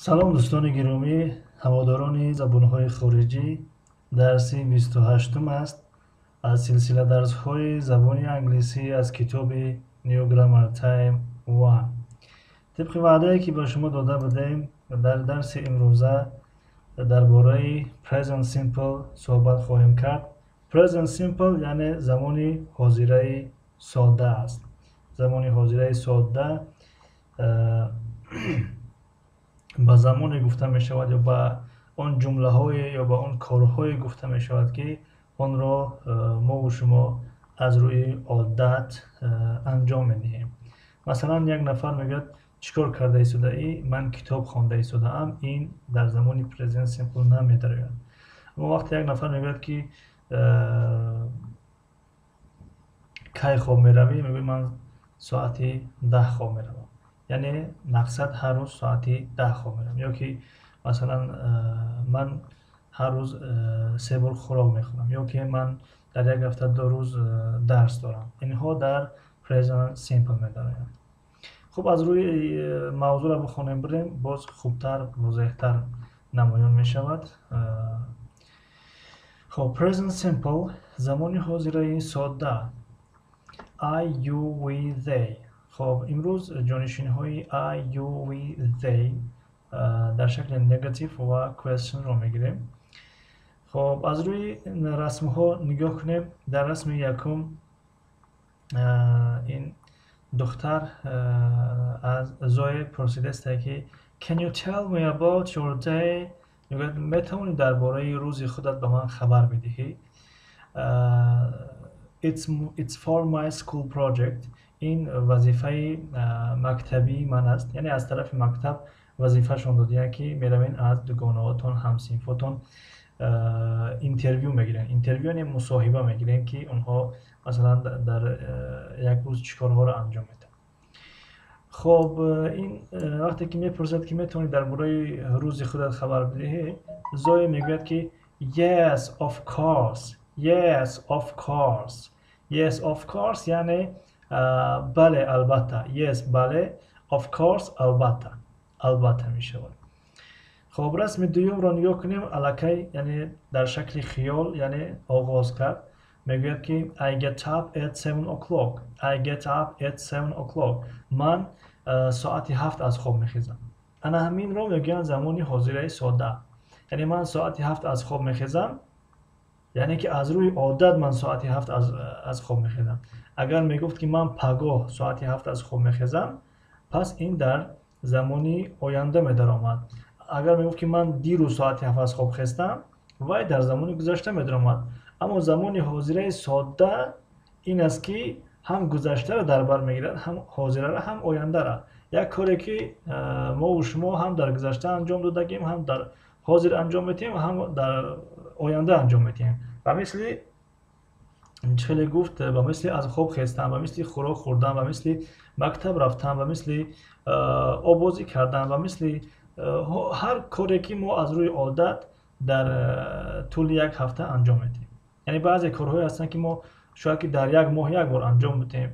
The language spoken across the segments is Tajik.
Салом, дӯстони гиромӣ, ҳаводорони забонҳои хориҷӣ. Дарси 28-ум аст аз силсила дарсҳои забони англисӣ аз китоби New Grammar Time 1. Тибқи ваъдае, ки ба шумо дода будем, дар дарси имрӯза дар бораи Present Simple суҳбат хоҳем кард. Present Simple, яъне замони ҳозираи содда аст. Замони ҳозираи содда ба замоне гуфта мешавад ё ба он ҷумлаҳое ё ба он корҳое гуфта мешавад, ки онро мову шумо аз рӯи одат анҷом медиҳем. Масалан, як нафар мегӯяд: «Чӣ кор карда истодаӣ?» «Ман китоб хонда истодаам». Ин дар замони Present Simple намедарояд. Аммо вақте як нафар мегӯяд, ки «Кай хоб меравӣ?», мегӯяд: «Ман соати 10 хоб меравам», яъне мақсад ҳар рӯз соати 10 хоб меравам. Ё ки масалан, «Ман ҳар рӯз се бор хӯрок мехӯрам», ё ки «Ман дар як ҳафта 2 рӯз дарс дорам». Инҳо дар Present Simple медароянд. Хуб, аз рӯи мавзӯъро бихонем, бирем, боз хубтар, возеҳтар намоён мешавад. Хуб, Present Simple, замони ҳозираи содда. I, you, we, they. Хуб, имрӯз ҷонишинҳои I, you, we, they дар шакли negative ва question ро мегирем. Хуб, аз рӯи расмҳо нигоҳ кунем. Дар расми якум ин духтар аз Зое пурсидааст, ки «Can you tell me about your day?» Мегӯяд: «Метавонӣ дар бораи рӯзи худат ба ман хабар бидиҳӣ?» It's for my school project. Ин вазифаи мактабии ман аст, яъне аз тарафи мактаб вазифашон додиянд, ки меравен, аз дугонаҳотон, ҳамсинфотон интервю мегиранд. Интервю, яъне мусоҳиба мегирем, ки онҳо масалан дар як рӯз чӣ корҳоро анҷом медиҳанд. Хоб, ин вақте ки мепурсад, ки метавонӣ дар бораи рӯзи худат хабар бидиҳӣ, Зое мегӯяд, ки «Yes, of course». Yes, of course. Yes, of course, яъне бале, албатта. Yes, бале, of course, албатта, албатта мешавад. Хоб, расми дуюмро нигоҳ кунем. Аллакай, яъне дар шакли хиёл, яъне оғоз кард. Мегӯяд, ки «I get up at 7 o'clock». I get up at 7 o'clock. Ман соати 7 аз хоб мехезам. Ана ҳаминро мегӯянд замони ҳозираи содда, яъне ман соати 7 аз хоб мехезам, яъне ки аз рӯи одат ман соати 7 аз хоб мехезам. Агар мегуфт, ки ман пагоҳ соати 7 аз хоб мехезам, пас ин дар замони оянда медаромад. Агар мегуфт, ки ман дирӯз соати 7 аз хоб хестам, вай дар замони гузашта медаромад. Аммо замони ҳозираи содда ин аст, ки ҳам гузаштаро дар бар мегирад, ҳам ҳозираро, ҳам ояндаро. Як коре, ки мову шумо ҳам дар гузашта анҷом додагим, ҳам дар ҳозир анҷом медиҳем ва ҳам дар оянда анҷом медиҳем. Ба мисли чӣ хеле гуфт, ба мисли аз хоб хестан, ба мисли хӯрок хӯрдан, ба мисли мактаб рафтан, ба мисли оббозӣ кардан, ба мисли ҳар коре, ки мо аз рӯи одат дар тӯли як ҳафта анҷом медиҳем. Яъне баъзе корҳое ҳастанд, ки мо шояд ки дар як моҳ як бор анҷом медиҳем,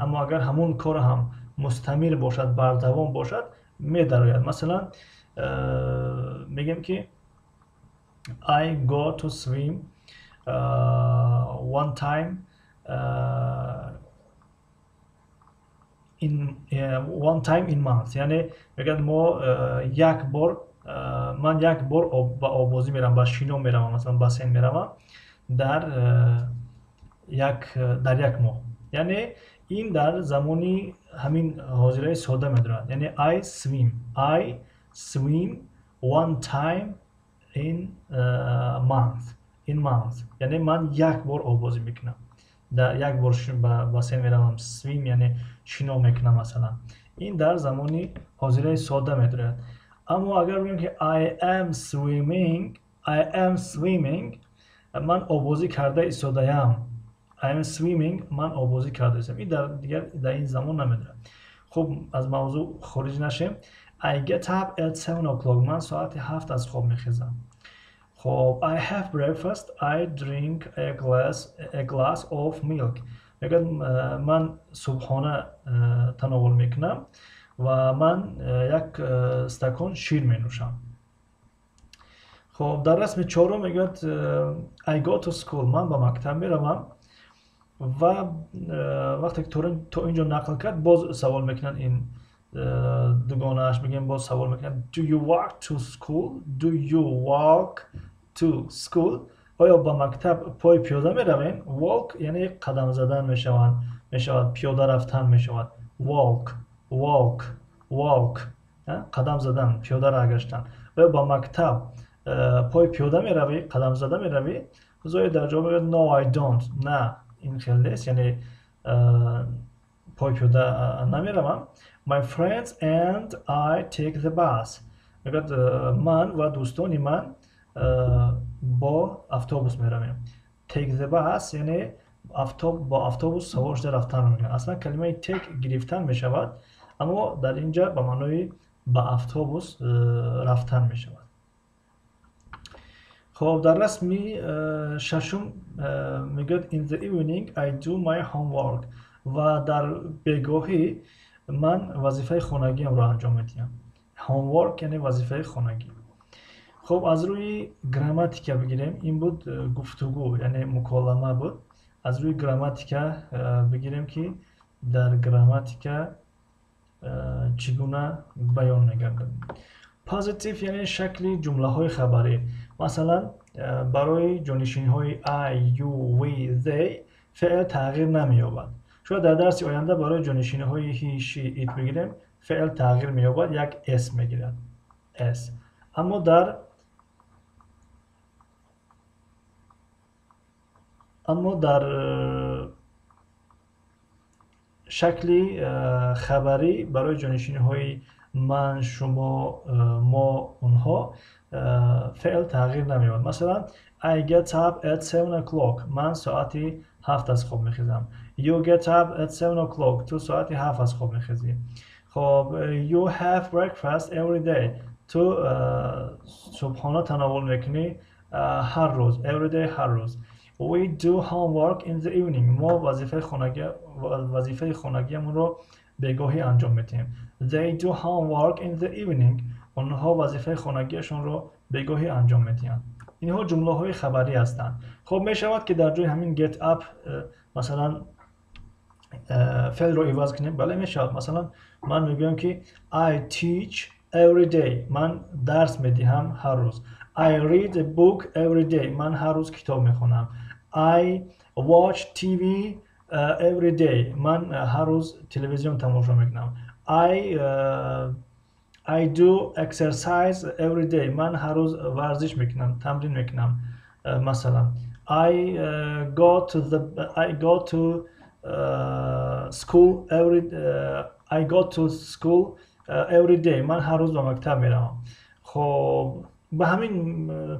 аммо агар ҳамон кор ҳам мустамир бошад, бардавом бошад, медарояд. Масалан, мегӯем, ки «I go to swim one time in one time in month», яъне мегӯяд, мо як бор, ман як бор ба оббозӣ меравам, ба шино меравам, масалан, бассейн меравам дар як моҳ. Яъне ин дар замони ҳамин ҳозираи содда медорад, яъне I swim one time in month, яъне ман як бор оббозӣ мекунам, дар як бор ба бассейн меравам. Swim, яъне шино мекунам. Масалан, ин дар замони ҳозираи содда медорад. Аммо агар бигӯем, ки «I am swimming», I am swimming, ман оббозӣ карда истодаям. I am swimming, ман оббозӣ карда истодам. Ин дар дигар дар ин замон намедорад. Хуб, аз мавзӯъ хориҷ нашем. I get up at 7 o'clock. Ман соати 7 аз хоб мехезам. Хоб, I have breakfast. I drink a glass of milk. Мегӯяд, ман субҳона тановул мекунам. Ва ман як стакон шир менӯшам. Хоб, дар расми чорум мегӯяд I go to school, ман ба мактаб меравам. Ва вақте ки то ин ҷо нақл кард, боз савол мекунанд ин дугонааш, мегӯям, боз савол мекунанд: Do you walk to school? Do you walk to school? Оё ба мактаб пой пиёда меравем? Walk яъне қадам задан мешавад, пиёда рафтан мешавад. Walk, walk, walk, қадам задан, пиёда раҳ гаштан. Оё ба мактаб пой пиёда меравӣ, қадам зада меравӣ? Зоя дар ҷавоб мегӯяд: No, I don't. На, ин хел нест, яъне пой пиёда намеравам. My friends and I take the bus. Мегӯяд, ман ва дӯстони ман бо автобус меравем. Take the bus яъне бо автобус савор шуда рафтанро мегӯянд. Аслан калимаи take гирифтан мешавад, аммо дар ин ҷа ба маънои ба автобус рафтан мешавад. Хоб, дар расми шашум мегӯяд: In the evening I do my homework. Ва дар бегоҳӣ ман вазифаи хонагиамро анҷом медиҳам. Homework яъне вазифаи хонагӣ. Хоб, аз рӯи грамматика бигирем, ин буд гуфтугӯ, яъне муколама буд. Аз рӯи грамматика бигирем, ки дар грамматика чӣ гуна баён мегардад. Positive, яъне шакли ҷумлаҳои хабарӣ. Масалан, барои ҷонишинҳои I, you, we, they феъл тағйир намеёбад. Шояд дар дарси оянда барои ҷонишинҳои he, she, it бигирем, феъл тағйир меёбад, як s мегирад, s. Аммо дар шакли хабарӣ барои ҷонишинҳои ман, шумо, мо, онҳо феъл тағйир намеёбад. Масалан, I get up at 7 o'clock. Ман соати 7 аз хоб мехезам. You get up at 7 o'clock. Ту соати 7 аз хоб мехезӣ. Хоб, you have breakfast every day. Ту субҳона тановул мекунӣ ҳар рӯз. Every day, ҳар рӯз. We do homework in the evening. Мо вазифаи хонагиамонро бегоҳӣ анҷом медиҳем. They do homework in the evening. Онҳо вазифаи хонагиашонро бегоҳӣ анҷом медиҳанд. Инҳо ҷумлаҳои хабарӣ ҳастанд. Хоб, мешавад, ки дар ҷои ҳамин get up масалан феълро иваз кунем? Бале, мешавад. Масалан, ман мегӯям, ки I teach every day. Ман дарс медиҳам ҳар рӯз. I read a book every day. Ман ҳар рӯз китоб мехонам. I watch TV every day. Ман ҳар рӯз телевизион тамошо мекунам. I do exercise every day. Ман ҳар рӯз варзиш мекунам, тамрин мекунам. Масалан, I go to school every I go to school every day. Ман ҳар рӯз ба мактаб меравам. Хоб, ба ҳамин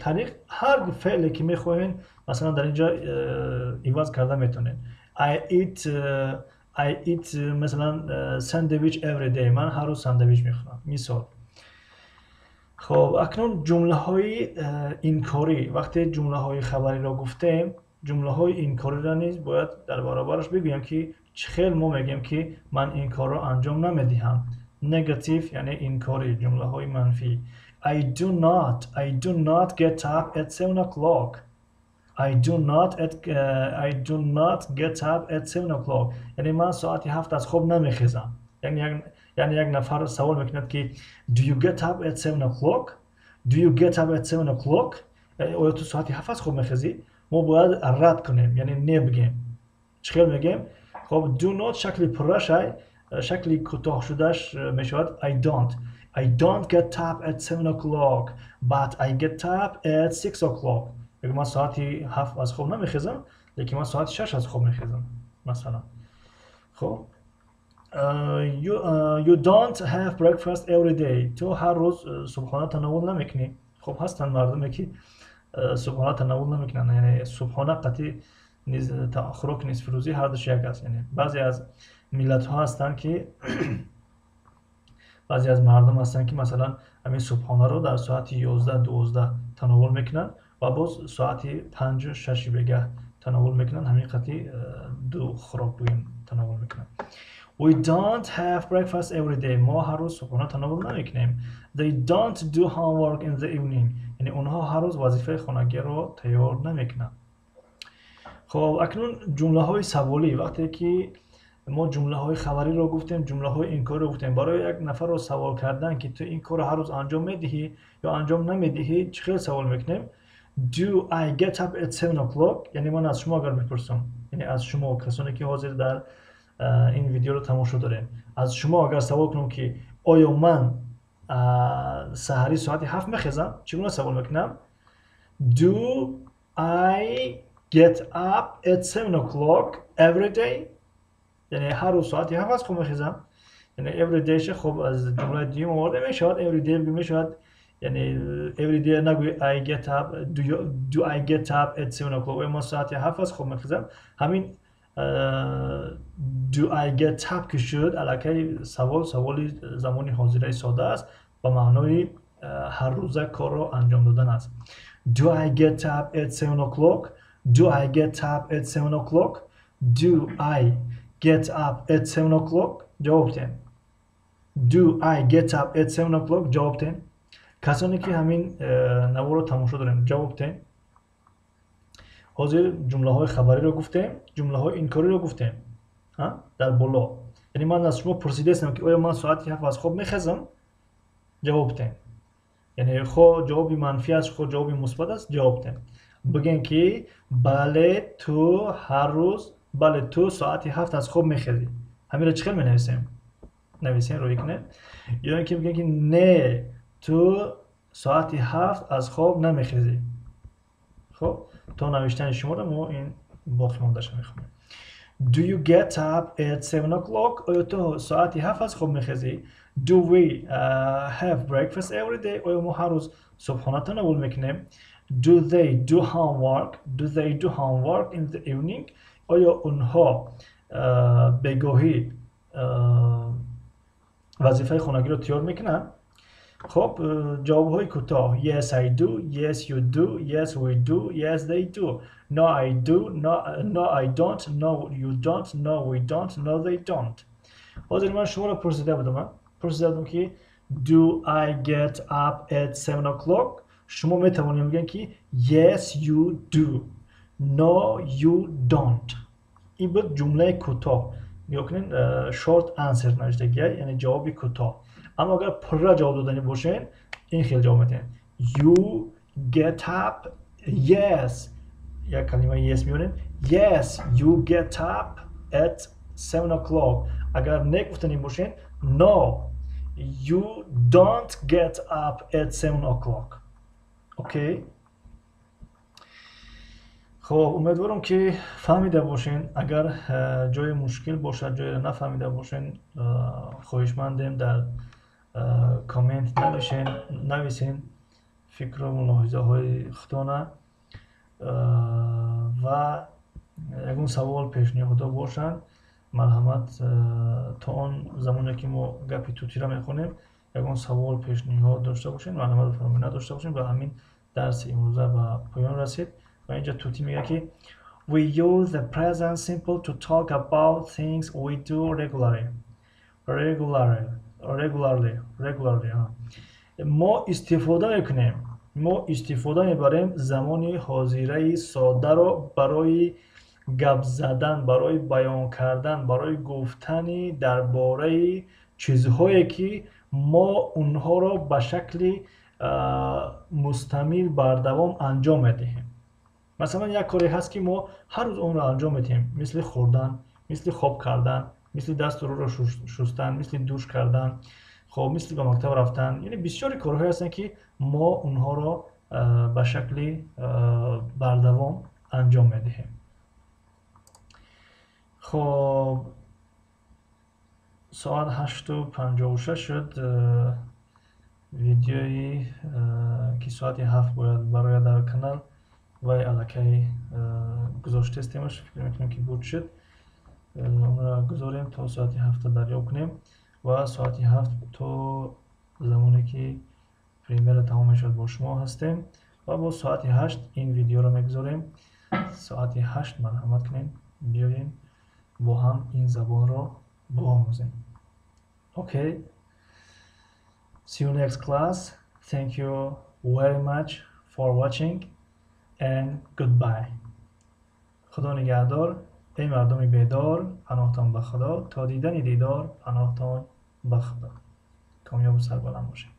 тариқ ҳар феъле ки мехоҳед, масалан, дар ин ҷо иваз карда метавонед. I eat масалан sandwich every day. Ман ҳар рӯз сандвич мехӯрам, мисол. Хоб, акнун ҷумлаҳои инкорӣ. Вақте ҷумлаҳои хабариро гуфтем, ҷумлаҳои инкориро низ бояд дар баробараш бигӯем, ки чӣ хел мо мегӯем, ки ман ин корро анҷом намедиҳам. Negative, яъне инкорӣ, ҷумлаҳои манфӣ. I do not get up at 7 o'clock. I do not get up at 7 o'clock. Яъне ман соати 7 аз хоб намехезам. Яъне як нафар савол мекунад, ки do you get up at 7 o'clock? Do you get up at 7 o'clock? Оё ту соати 7 аз хоб мехезӣ? Мо бояд рад кунем, яъне не бигем. Чӣ хел мегем? Хоб, do not шакли пуррашай, шакли кӯтоҳшудааш мешавад I don't. I don't get up at 7 o'clock, but I get up at 6 o'clock. Мегӯ, ман соати 7 аз хоб намехезам, лекин ман соати 6 аз хоб мехезам, масалан. Хоб, you don't have breakfast every day. Ту ҳар рӯз субҳона тановул намекунӣ. Хоб, ҳастанд мардуме, ки субҳона тановул намекунанд, яъне субҳона қатъи хӯроки нисфирӯзӣ ҳардуш як аст. Яъне баъзе аз миллатҳо ҳастанд, ки баъзе аз мардум ҳастанд, ки масалан ҳамин субҳонаро дар соати 11, 12 тановул мекунанд ва боз соати 5, 6 бегаҳ тановул мекунанд. Ҳамин қатъи ду хӯрок, бигӯем, тановул мекунанд. We don't have breakfast every day. Мо ҳар рӯз субҳона тановул намекунем. They don't do homework in the evening. Яъне онҳо ҳар рӯз вазифаи хонагиро тайёр намекунанд. Хоб, акнун ҷумлаҳои саволӣ. Вақте ки мо ҷумлаҳои хабариро гуфтем, ҷумлаҳои инкориро гуфтем, барои як нафарро савол кардан, ки ту ин корро ҳар рӯз анҷом медиҳӣ ё анҷом намедиҳӣ, чӣ хел савол мекунем? Do I get up at 7 o'clock? Яъне ман аз шумо агар бипурсам, яъне аз шумо, касоне ки ҳозир дар ин видеоро тамошо дорем, аз шумо агар савол кунам, ки оё ман саҳарӣ соати 7 мехезам, чӣ гуна савол мекунам? Do I get up at 7 o'clock every day? Яъне ҳар рӯз соати 7 аз хоб мехезам. Яъне every day ша хоб аз ҷумлаи дуюм оварда мешавад, every day мешавад. Яъне every day нагӯй, I get up, do I get up at 7 o'clock, оё ман соати 7 аз хоб мехезам. Ҳамин do I get up ки шуд, аллакай савол саволи замони ҳозираи сода аст, ба маънои ҳаррӯза корро анҷом додан аст. Do I get up at 7 o'clock? Do I get up at 7 o'clock? Do I get up at 7 o'clock? Ҷавоб диҳем. Do I get up at 7 o'clock? Ҷавоб диҳем. Касоне ки ҳамин наворро тамошо дорем, ҷавоб диҳем. Ҳозир ҷумлаҳои хабариро гуфтем, ҷумлаҳои инкориро гуфтем дар боло. Яъне ман аз шумо пурсидаистам, ки оё ман соати 7 аз хоб мехезам? Ҷавоб диҳем. Яъне хо ҷавоби манфӣ аст, хо ҷавоби мусбат аст, ҷавоб диҳем. Бигӯем, ки бале, ту ҳар рӯз, бале, ту соати 7 аз хоб мехезӣ. Ҳаминро чӣ хел менависем? Нависем, рӯй кунем. Ё ин ки бигӯем, ки не, ту соати 7 аз хоб намехезӣ. Хоб, то навиштани шуморо мо ин боқӣ мондаша мехонем. Do you get up at 7 o'clock? Оё ту соати 7 аз хоб мехезӣ? Do we have breakfast every day? Оё мо ҳар рӯз субҳона тановул мекунем? Do they do homework? Do they do homework in the evening? Оё онҳо бегоҳӣ вазифаи хонагиро тайёр мекунанд? Хоб, ҷавобҳои кӯтоҳ: yes, I do; yes, you do; yes, we do; yes, they do; no, I do; no, I don't; no, you don't; no, we don't; no, they don't. Ҳозир ман шуморо пурсида будам, пурсида будам, ки do I get up at 7 o'clock? Шумо метавонед бигӯед, ки yes, you do; no, you don't. Ин буд ҷумлаи кӯтоҳ. Нигоҳ кунед, short answer навиштагия, яъне ҷавоби кӯтоҳ. Аммо агар пурра ҷавоб додани бошед, ин хел ҷавоб медиҳед: you get up, yes, як калимаи yes меорем, yes, you get up at 7 o'clock. Агар не гуфтани бошед, no, you don't get up at 7 o'clock. Okay. Хоб, умедворам, ки фаҳмида бошен. Агар ҷои мушкил бошад, ҷоеро нафаҳмида бошен, хоҳишмандем, дар коммент нависен фикру мулоҳизаҳои худтона ва ягон савол, пешниҳодҳо бошанд, марҳамат. То он замоне ки мо гапи тутиро мехонем, ягон савол, пешниҳод дошта бошед, марҳамат бифармоед. Надошта бошем, ба ҳамин дарси имрӯза ба поён расид. Ва инҷа тути мегӯяд, ки we use the present simple to talk about things we do regularly, regularly, regularly, regularly. Мо истифода мекунем, мо истифода мебарем замони ҳозираи содаро барои гап задан, барои баён кардан, барои гуфтани дар бораи чизҳое, ки мо онҳоро ба шакли мустамир, бардавом анҷом медиҳем. Масалан, як коре ҳаст, ки мо ҳар рӯз онро анҷом медиҳем, мисли хӯрдан, мисли хоб кардан, мисли дасту рӯро шустан, мисли душ кардан, хоб, мисли ба мактаб рафтан. Яъне бисёри корҳое ҳастанд, ки мо онҳоро ба шакли бардавом анҷом медиҳем. Хоб, соат 8:56 шуд. Видеои, ки соати 7 бояд барояд дар канал, вай аллакай гузоштаистемаш. Фикр мекунам, ки буд шуд. Онро гузорем, то соати 7-а дарёб кунем ва соати 7 то замоне ки премьера тамом мешавад, бо шумо ҳастем ва боз соати 8 ин видеоро мегузорем. Соати 8 марҳамат кунем, биёем, бо ҳам ин забонро Биомӯзем. Okay, see you next class. Thank you very much for watching and goodbye. Худо нигаҳдор, эй мардуми бедор, паноҳтон ба Худо, то дидани дидор, паноҳтон ба Худо, комёбу сарбаланд бошед.